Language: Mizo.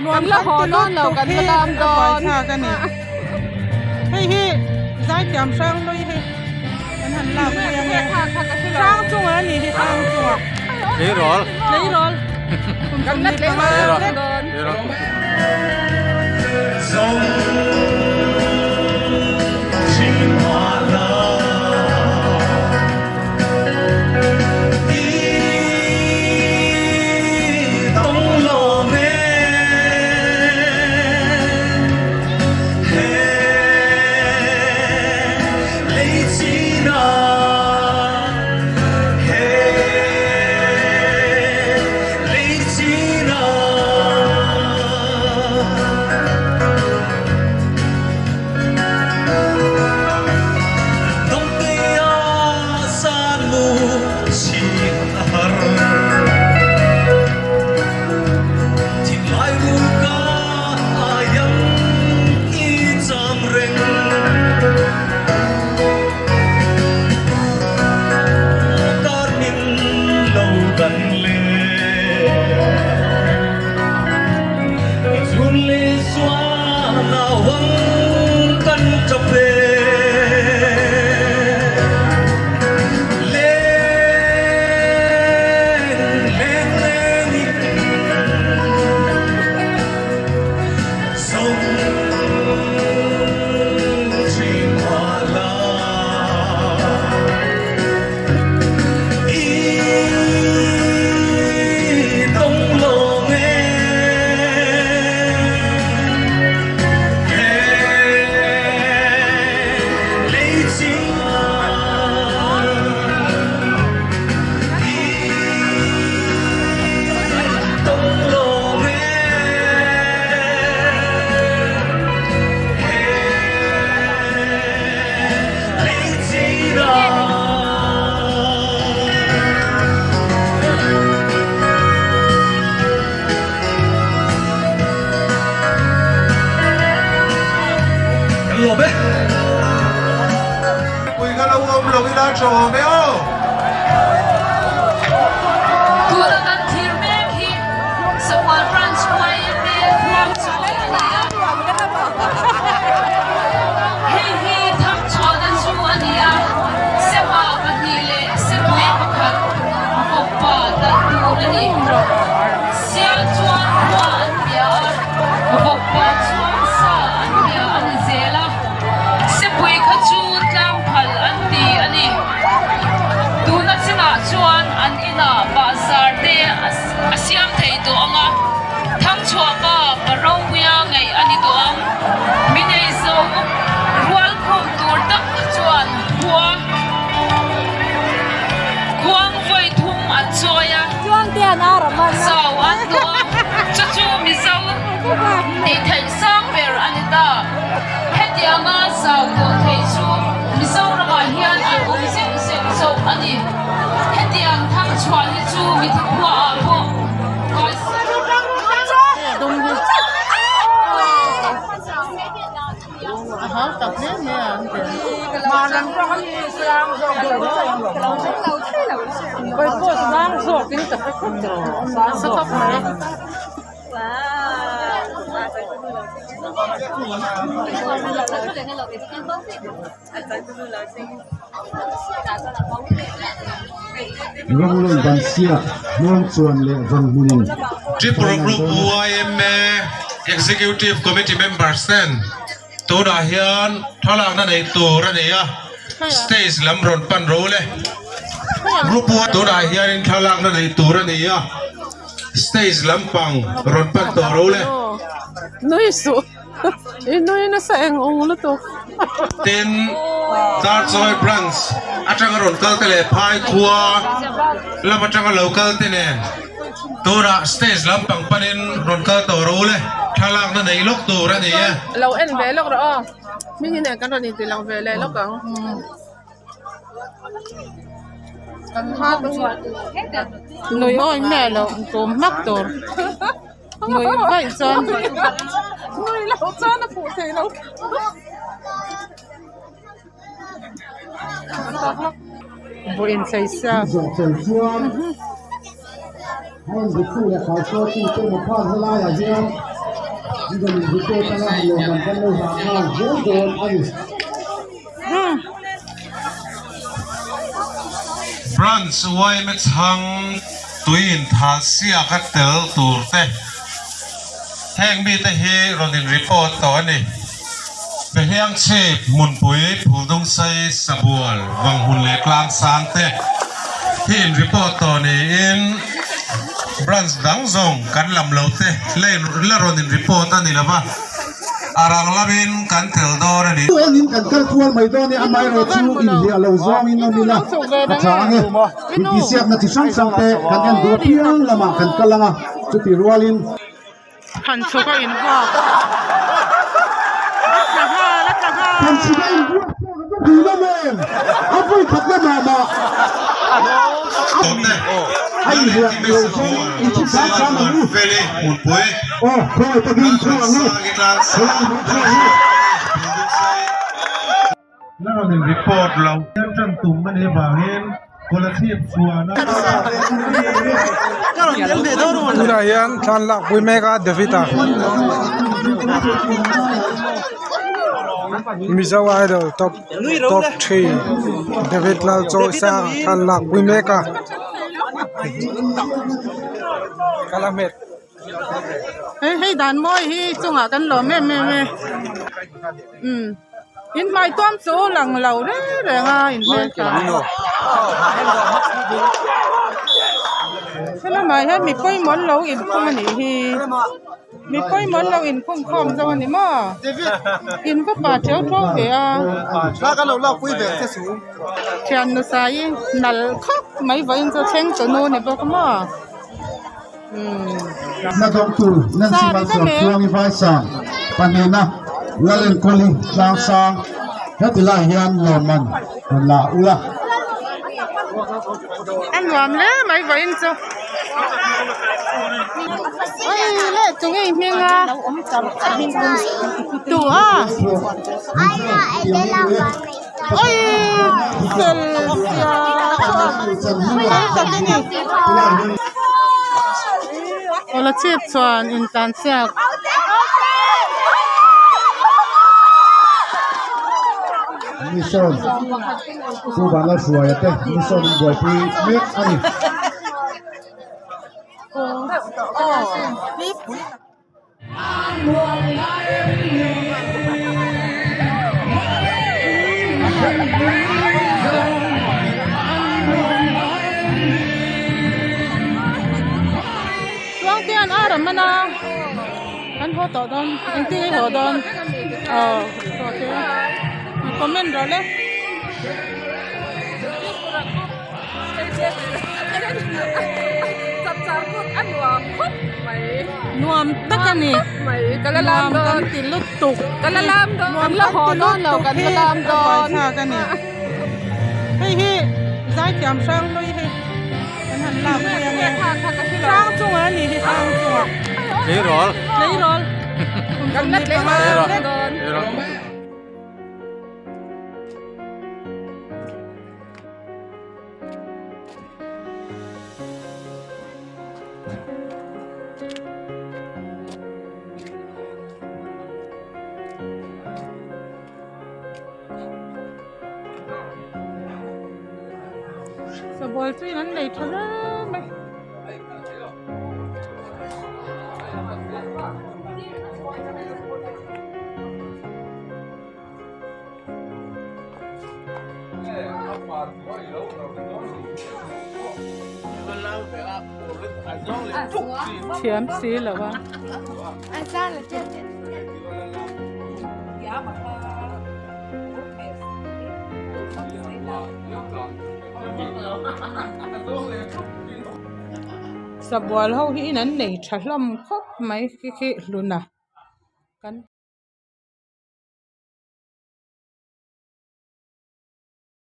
Nuam la haw dawn lo kan la lam dawn. Hei hi zaithiam hrang hlui hi kan han lak pui ang e. Hrang chungah a ni hi hrang chungah. Tleirawl. Tleirawl. Kan la tleirawl dawn. Tuna kan thlir mek hi Sahuan Branch YMA huang chhuah a ni a. Hei hi Thangchhuahna chu a ni a, Sema pahnih leh Sepui pakhat vawkpa talh tur a ni. Sial chuan khua an bia a, vawkpa chuan sa an bia a ni zel a. Sepui kha chu tlang phal an ti a ni. Tuna chinah chuan an inah bahzar te a siam thei tawh ang a, Thangchhuah pa pa ropuia ngaih a ni tawh ang. Mi nei zo rual khum tur tak chuan khua khuang vawi thum an chawi a, zau an tawh a, chu chu Mizo tih theih sang ber a ni ta. Hetianga zau tawh thei chu Mizoramah hian an awm zeuh zeuh zawk a ni. Hetiang thang chhuah hi chu mithi khuaah pawh kai Ramlawm Vansiak, Hmuangchuan leh Vanghmunin Tripura Group YMA Executive Committee members ten tunah hian thlalakna neih tur a ni a, stage lam rawn pan ro le. Group tunah hianin thlalakna neih tur a ni a. Stage lampang rawn pan tawh ro le. Nui suh i nui nasa eng ung lutuk. Tin, Darchawi Branch atanga rawn kal te leh Phai khua lam atanga lo kal te nen tunah stage lampang panin rawn kal tawh ro le. Thlalakna nei lawk tur a ni e. Lo en ve lawk rawh aw. Hming hi nen kan rawn inti lang ve leh lawk ang. Nui awi miah loh tum hmak tur nui vaih chuan nui loh chuan a fuh thei lo buh in chei siak. Heng ziktu leh kaihruaitu te emaw khan helaiah hian an rawn in report anga lawmman kan lo hlah nghal zel dawn a ni. Branch yma chhang tui inthal siak a tel tur te heng mite hi rawn in report tawh a ni. Behliang chhip hmunpui Phuldungsei Sabual Vanghmun leh Tlangsang te hi in report tawh niin branch dang zawng kan lam lo te la rawn in report a ni lova a rang lamin kan tel dawn a ni. Engin kan kal kual mai dawn e, amaherawh chu inhliah lo zawngin awm ila a tha ang e. Intihsiakna chi hrang hrang te kan en duh apiang lamah kan kal ang a, chutih rualin. Han chhuk a in vuak. A tla nghal, a tla nghal. Han chhuk a in vuak pawh ka va duh lo em? A vawi khat na mah mah. A in vuak lo zawng in thi sang sang ang u. Aw, khawngaih takin thu ang u. Khawngaih in thu ang u. La rawn in report lo. Hian tan tum a nih avangin Kolasib chuan a. Tunah hian thlan lak pui mek a David a Mizo Idol top top three David Lalchawisanga thlan lak pui mek a kala hmet. Hei hei dan mawi hi chungah kan lawm em em e umm in hmai tuam chu lang lo reng reng a in hmel tha helamah hian mi pawimawh an lo inkhawm a nih hi mi pawimawh an lo inkhawm khawm zawk a ni maw in va pa teu tawk ve a thian nusa hi nalh khawp mai vawiin chu thleng tunu ni bawk maw. Na dawngtu Nancy Malsawmtluangi Vaisang pahnihna Lalenkawli Tlangsang heti lai hian lawmman rawn la ula. A nuam hle mai vawiin chu. Oi le chu ngei hming a tu a oi fel sia chu a fel tak a ni. Kolasib chuan intlansiak. Mission Pu Vanlalhruaia te mission in buaipui mek a ni. Tluangtea'n a rawn man a, kan haw tawh dawn, engtin nge i haw dawn? Aw comment rawh le. Nuam tak a ni nuam kan ti lutuk nuam kan ti lutuk hi a buaithlak a ni hei hi zaithiam hrang hlui hi kan han lak pui ang e hrang chungah a ni hi hrang chungah tleirawl tleirawl kum 25 lek. Sabual chu in an nei tha hle mai. Thiam si lo a. Sabual ho hi in an nei tha hlawm khawp mai khi khi hlun a kan.